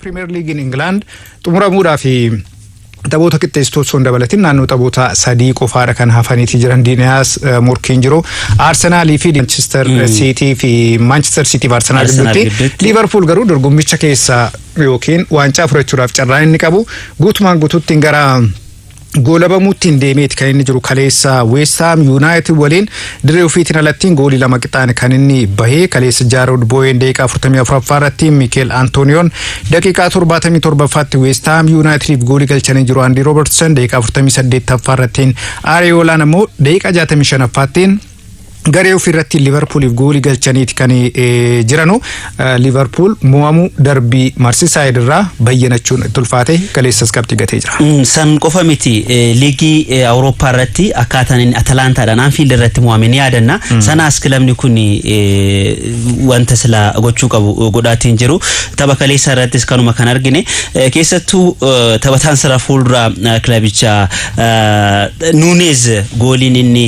Pirimeer Liigiin Ingilaand xumuramuudhaa fi taphoota qixxeessituu osoo hin dabalatin naannoo taphoota 3 qofaadha kan hafaniiti jiran. Diinayaas morkiin jiru Arsenaalii fi Manchester City fi Manchester City fi Arsenaal gidduutti. Liverpool garuu dorgommicha keessaa yookiin waancaa fudhachuudhaaf carraa inni qabu guutumaan guutuutti gara goolabamuutti hin deemeeti kan inni jiru. Kaleessa West Ham United waliin dirree ofiitiin alattiin goolii 2 qixaan kan inni bahee. Kaleessa Jaarood Booyen daqiiqaa 44ffaa irratti, Mikel Antoniyoon daqiiqaa 77ffaatti West Ham Unitediif goolii galchanii jiru. Andy Robertson daqiiqaa 48ffaa irrattiin, Areolaan ammoo daqiiqaa 65ffaattiin garee ofii irratti Liverpooliif goolii galchaniiti kan jiranu. Liverpool mo'amuu darbii Marsisaayid irraa bayyanachuun itti ulfaate, kaleessas qabxii gatee jira. San qofa miti, liigii Awurooppaa irratti akkaataan inni Atalaantaadhaan Anfield irratti mo'ame ni yaadanna. Sanaas kilabni kun wanta sila gochuu qabu godhaatiin jiru. Tapha kaleessa irrattis kanuma kan argine, keessattuu taphataan sara fuuldura kilabicha Nuunez gooliin inni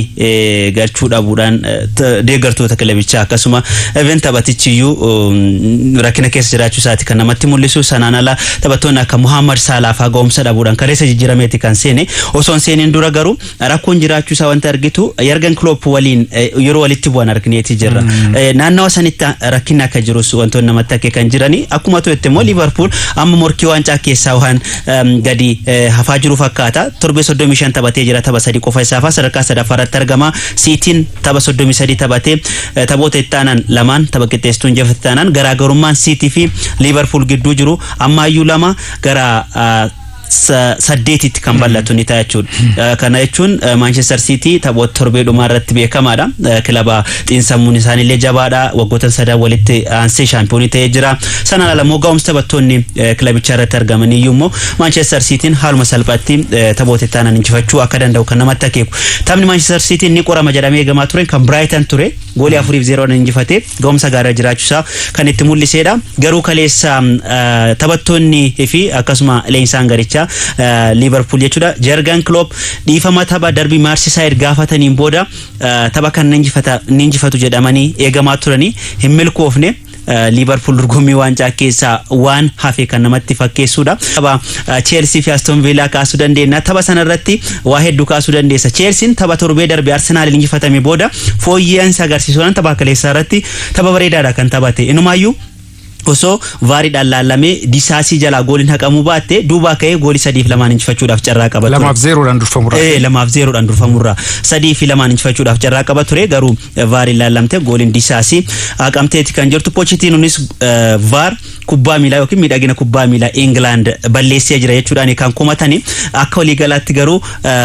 galchuu dhabuudhaan deeggartoota kilabichaa akkasuma even taphatichiyyuu rakkina keessa jiraachuu isaati kan namatti mul'isu. Sanaan ala taphattoonni akka Muhammad Salah fa'aa ga'umsa dhabuudhaan kaleessa jijjiirameeti kan seene. Osoo hin seeniin dura garuu rakkoon jiraachuu isaa wanta argitu Jurgen Klopp waliin yeroo walitti bu'an argineeti jirra. Naannawa sanitti rakkinni akka jirus wantoonni namatti akeekan jirani. Akkuma turetti immoo Liverpool amma morkii waancaa keessaa waan gadi hafaa jiru fakkaata. Torbee 35 taphatee jira, tapha 3 qofa isaafaa, sadarkaa sadaffaa irratti argama. Siitiin tapha 33 taphatee taphoota itti aanan lamaan tapha qixxeessituun jafatti aanan garaagarummaan Siitii fi Liverpool gidduu jiru ammaayyuu 2 gara 8tti kan bal'atu ni ta'a jechuudha. Kana jechuun Manchester City taphoota torbee dhumaa irratti beekamaadha. Kilaba xiinsammuun isaaniillee jabaadha. Waggoota sadan walitti aansee shaampiyoonii ta'ee jira. Sanaan ala immoo ga'umsa taphattoonni kilabicha irratti argaman iyyuu immoo Manchester Cityin haaluma salphaatti taphoota itti aanan injifachuu akka danda'u kan namatti akeeku. Taphni Manchester Cityin ni qorama jedhamee eegamaa ture kan Brighton ture. Goolii 4-0 injifatee ga'umsa gaarii jiraachuusaa kan itti mul'isedha. Garuu kaleessa taphattoonni fi akkasuma leenjisaan garichaa Liverpool jechuudha, Jurgen Klopp, dhiifama tapha darbii Merseyside gaafataniin booda tapha kan ni injifatu jedhamanii eegamaa turanii hin milkoofne. Liverpool dorgommii waancaa keessaa waan hafe kan namatti fakkeessudha. Tapha Chelsea fi Aston Villa kaasuu dandeenya. Tapha sanarratti waa hedduu kaasuu dandeessa. Chelsean tapha torbee darbe Arsenal injifatame booda fooyya'insa agarsiisuudhaan tapha kaleessaa irratti tapha bareedaadha kan taphate. Inumaayyuu osoo VARiidhaan laallamee Disaasii jalaa gooliin haqamuu baatte duubaa ka'ee goolii 3-2 injifachuudhaaf carraa qaba ture. 2-0dhaan durfamurraa. 2-0dhaan durfamurraa 3-2 injifachuudhaaf carraa qaba ture, garuu VARiin laallamte gooliin Disaasii haqamteeti kan jirtu. Pochitiinunis VAR kubbaa miilaa yookiin miidhagina kubbaa miilaa England balleessee jira jechuudhaan kan komatani. Akka waliigalaatti garuu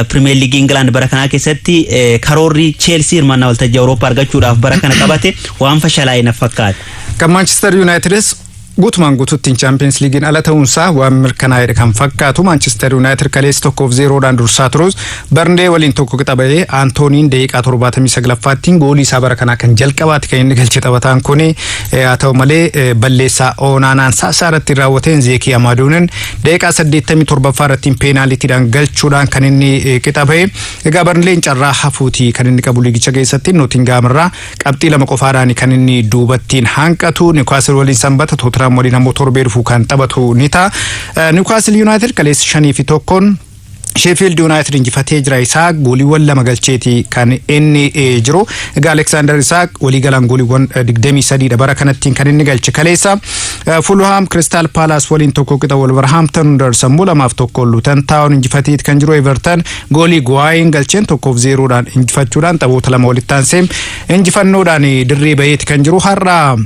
Pirimeer Liigii England bara kanaa keessatti karoorri Chelsea hirmaannaa waltajjii Awurooppaa argachuudhaaf bara kana qabate waan fashalaa'e na fakkaata. Kan Manchester Unitedis guutumaan guutuutti Champions Leaguein ala ta'uunsaa waan mirkanaa'edha kan fakkaatu. Manchester United kaleessa 1-0dhaan dursaa turus Burnley waliin 1 qixa bahee, Antooniin daqiiqaa 79ffaattiin goolii isaa bara kanaa kan jalqabaati kan inni galche taphataan kuni. Haa ta'u malee balleessaa Oonaanaan saasaa irratti raawwateen Zeekii Amaaduunin daqiiqaa 87ffaa irratti peenaalitiidhaan galchuudhaan kan inni qixa bahe. Egaa Burnley'n carraa hafuuti kan inni qabu liigicha keessatti. Nottingham irraa qabxii 2 qofaadhaan kan inni duubattiin hanqatu. Newcastle waliin sanbata, Tottenham waliin ammoo torbee dhufu kan taphatu ni ta'a. Newcastle United kaleessa 5-1n Sheffield United injifatee jira. Isaa gooliiwwan 2 galcheeti kan inni jiru. Egaa Alexander Isak waliigalaan gooliiwwan 23dha bara kanattiin kan inni galche kaleessa. Fulham Crystal Palace waliin 1 qixa. Wolverhampton Wanderers ammoo 2-1 Luton Town injifateeti kan jiru. Everton goolii Guayin galcheen 1-0dhaan injifachuudhaan taphoota 2 walitti aansee injifannoodhaan dirree baheeti kan jiru. Har'a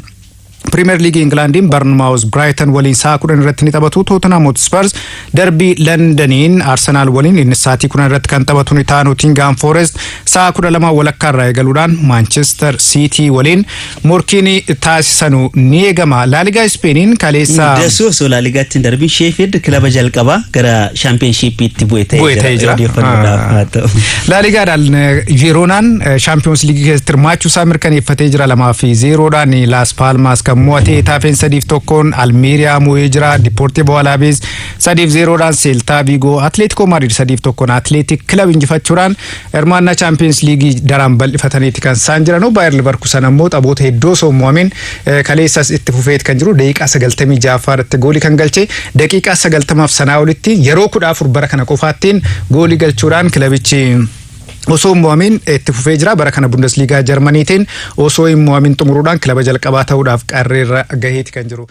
Pirimeer Liigii Ingilaandiin Barnmaawus Brighton waliin sa'a 10 irratti ni taphatu. Tottenham Hotspurs darbii Londoniin Arsenaal waliin inni sa'aatii 10 irratti kan taphatu ni ta'a. Nottingham Forest sa'a 12 walakkaa irraa eegaluudhaan Manchester City waliin morkiin taasisanu ni eegama. Laaligaa Ispeeniin kaleessa Dasuu osoo Laaligaatti hin darbiin Sheffield kilaba jalqabaa gara Championshippiitti bu'e ta'ee jira. Odeeffannoodhaaf haa ta'u. Laaligaadhaan Giroonaan Champions League keessatti hirmaachuu isaa mirkaneeffatee jira. 2-0dhaan Laas Palmas kan Leverkusen mo'atee, Getaafeen 3-1 Almeeriyaa mo'ee jira. Deportivo Alaves 3-0dhaan Seeltaa Viigoo, Atleetico Madrid 3-1 Atleetik Kilab injifachuudhaan hirmaannaa Chaampiyoons Liigii daraan bal'ifataniiti kan isaan jiran. Baayер Leverkusen ammoo taphoota hedduu osoo hin mo'amin kaleessas itti fufeet kan jiru. Daqiiqaa 96ffaa irratti goolii kan galche, daqiiqaa 90f sanaa olitti yeroo 14 bara kana qofaattiin goolii galchuudhaan kilabichi osoo hin mo'amin itti fufee jira. Bara kana Bundesliigaa Jarmaniitiin osoo hin mo'amin xumuruudhaan kilaba jalqabaa ta'uudhaaf qarreerra gaheeti kan jiru.